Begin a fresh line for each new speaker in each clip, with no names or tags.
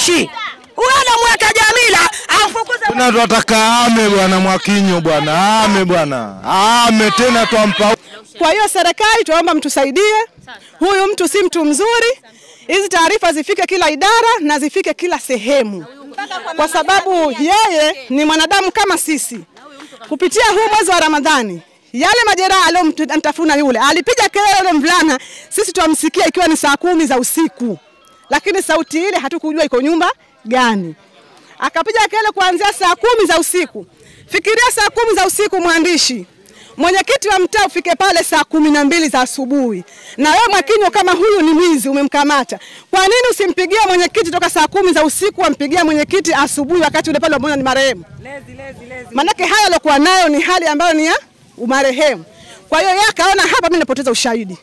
wananchi. Huyo anamweka Jamila amfukuze.
Tunataka ame bwana Mwakinyo bwana, ame bwana. Ame tena twampa.
Kwa hiyo serikali tuomba mtusaidie. Huyu mtu si mtu mzuri. Hizi taarifa zifike kila idara na zifike kila sehemu. Kwa sababu yeye ni mwanadamu kama sisi. Kupitia huu mwezi wa Ramadhani, yale majeraha aliyomtafuna yule, alipiga kelele yule mvulana, sisi tuamsikia ikiwa ni saa 10 za usiku. Lakini sauti ile hatukujua iko nyumba gani. Akapiga kelele kuanzia saa 10 za usiku. Fikiria saa 10 za usiku mwandishi. Mwenyekiti wa mtaa ufike pale saa 12 za asubuhi. Na wewe Mwakinyo kama huyu ni mwizi umemkamata. Kwa nini usimpigie mwenyekiti toka saa 10 za usiku, ampigie mwenyekiti asubuhi wakati ule pale umeona ni marehemu? Lezi. Manake haya aliyokuwa nayo ni hali ambayo ni ya umarehemu. Kwa hiyo yeye akaona hapa mimi napoteza ushahidi.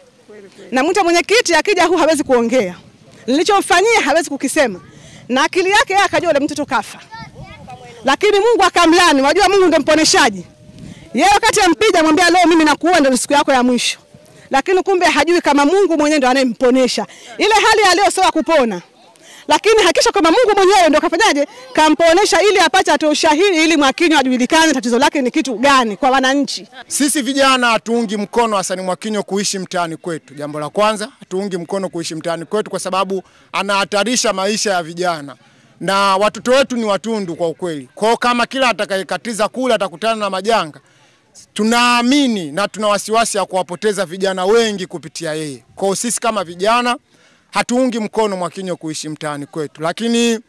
Na mtu mwenyekiti akija huu hawezi kuongea. Nilichomfanyia hawezi kukisema. Na akili yake yeye akajua yule mtoto kafa. Lakini Mungu akamlani. Unajua Mungu ndiye mponeshaji. Yeye wakati ampiga mwambia leo mimi nakuua ndio siku yako ya mwisho. Lakini kumbe hajui kama Mungu mwenyewe ndo anayemponesha. Ile hali ya leo sio kupona. Lakini hakisha kama Mungu mwenyewe ndo kafanyaje? Kamponesha ili apate atoe ushahidi ili Mwakinyo ajulikane tatizo lake ni kitu gani kwa wananchi.
Sisi vijana hatuungi mkono Hassan Mwakinyo kuishi mtaani kwetu. Jambo la kwanza, hatuungi mkono kuishi mtaani kwetu kwa sababu anahatarisha maisha ya vijana. Na watoto wetu ni watundu kwa ukweli. Kwa kama kila atakayekatiza kula atakutana na majanga. Tunaamini na tuna wasiwasi ya kuwapoteza vijana wengi kupitia yeye. Kwa sisi kama vijana hatuungi mkono Mwakinyo kuishi mtaani kwetu. Lakini